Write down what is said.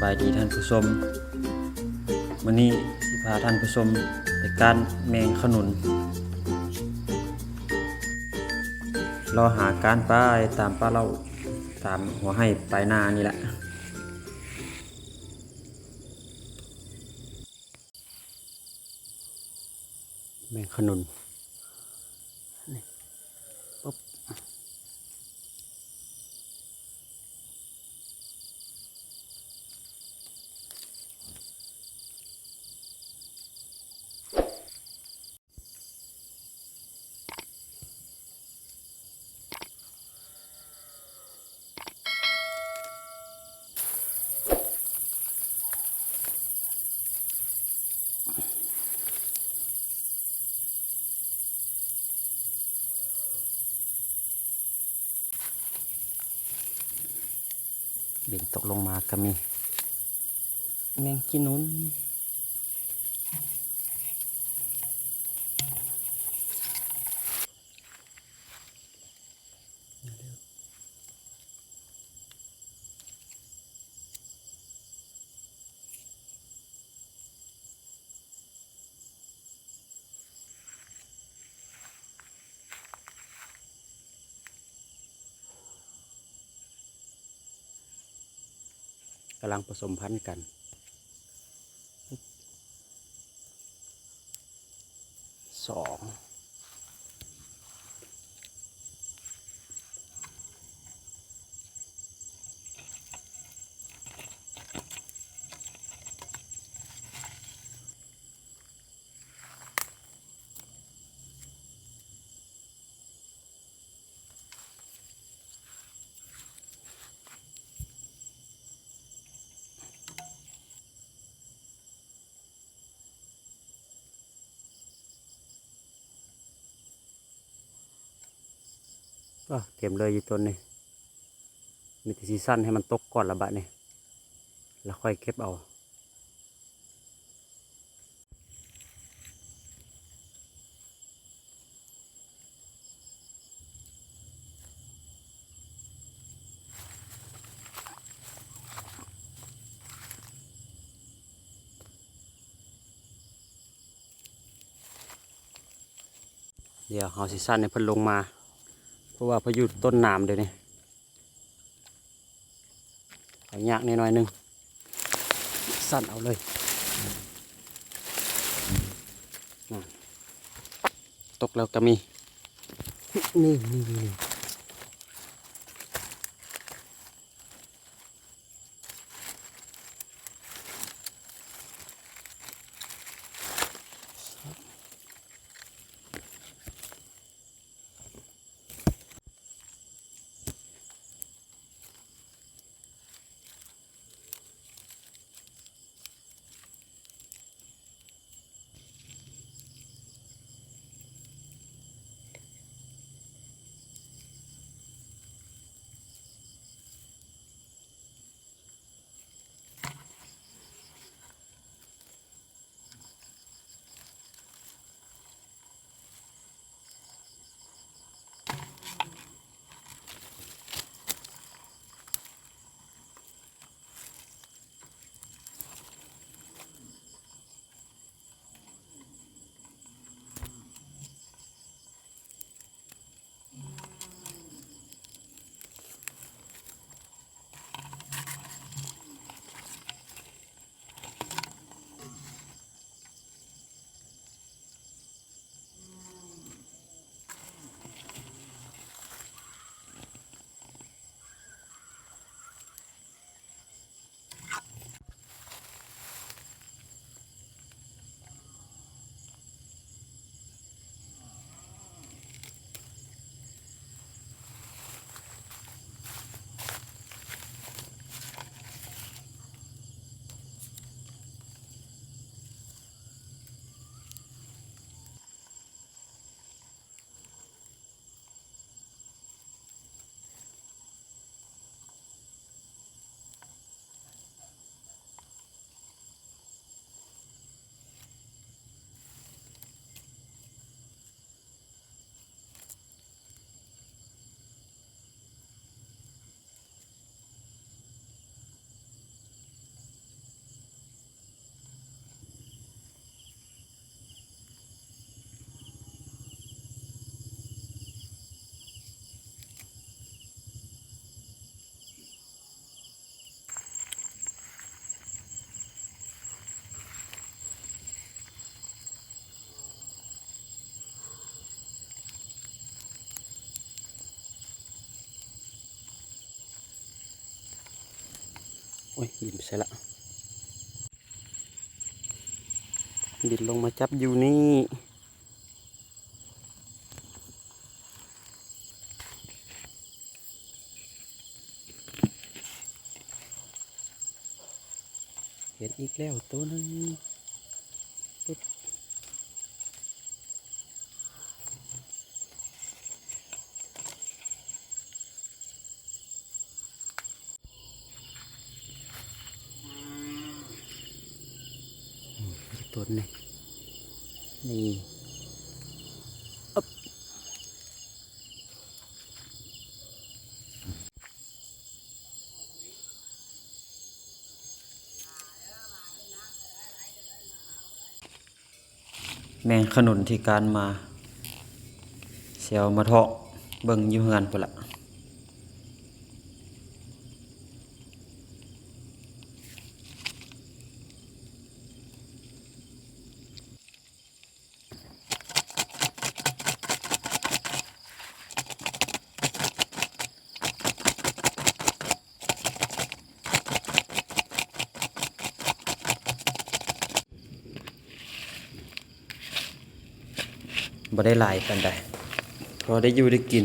ສະບາຍດີທ່ານຜູ້ຊົມ, ມື້ນີ້ຊິພາທ່ານຜູ້ຊົມໄປກ້ານແມງຂະໜຸນ, ເລາະຫາກ້ານໄປຕາມປ່າເລົ້າ, ຕາມຫົວໄຮ່ປາຍນານີ້ແຫຼະ. ແມງຂະໜຸນ ນີ້ ປຶບ. ບິນຕົກລົງມາກໍມີ ແມງຂະໜຸນ. ກຳລັງປະສົມພັນກັນ ສອງ. ອ້າ ເຕັມເລີຍຢູ່ຕົ້ນນີ້, ມີແຕ່ຊິສັ່ນໃຫ້ມັນຕົກກ່ອນລະບາດນີ້ ລະຄ່ອຍເກັບເອົາ. ດຽວເຮົາຊິສັ່ນໃຫ້ເພິ່ນລົງມາ ເພາະວ່າເພິ່ນຢູ່ຕົ້ນນ້ຳເດນີ້. ເອົາຍາກແດ່ໜ້ອຍໜຶ່ງ, ສັ່ນເອົາເລີຍ. ນັ້ນ ຕົກແລ້ວກໍມີ. ນີ້ ນີ້ ນີ້. ໂອ້ຍ ບິນໄປໃສລະ? ບິນລົງມາຈັບຢູ່ນີ້. ເຫັນອີກແລ້ວໂຕໜຶ່ງ. ອືມ ຕົວນີ້ ນີ້ ອຶບ ແມງຂະໜຸນທີ່ການມາ ຊິເອົາມາເທາະເບິ່ງຢູ່ເຮືອນພຸ້ນລະ. ບໍ່ໄດ້ຫຼາຍປານໃດ ພໍໄດ້ຢູ່ໄດ້ກິນ.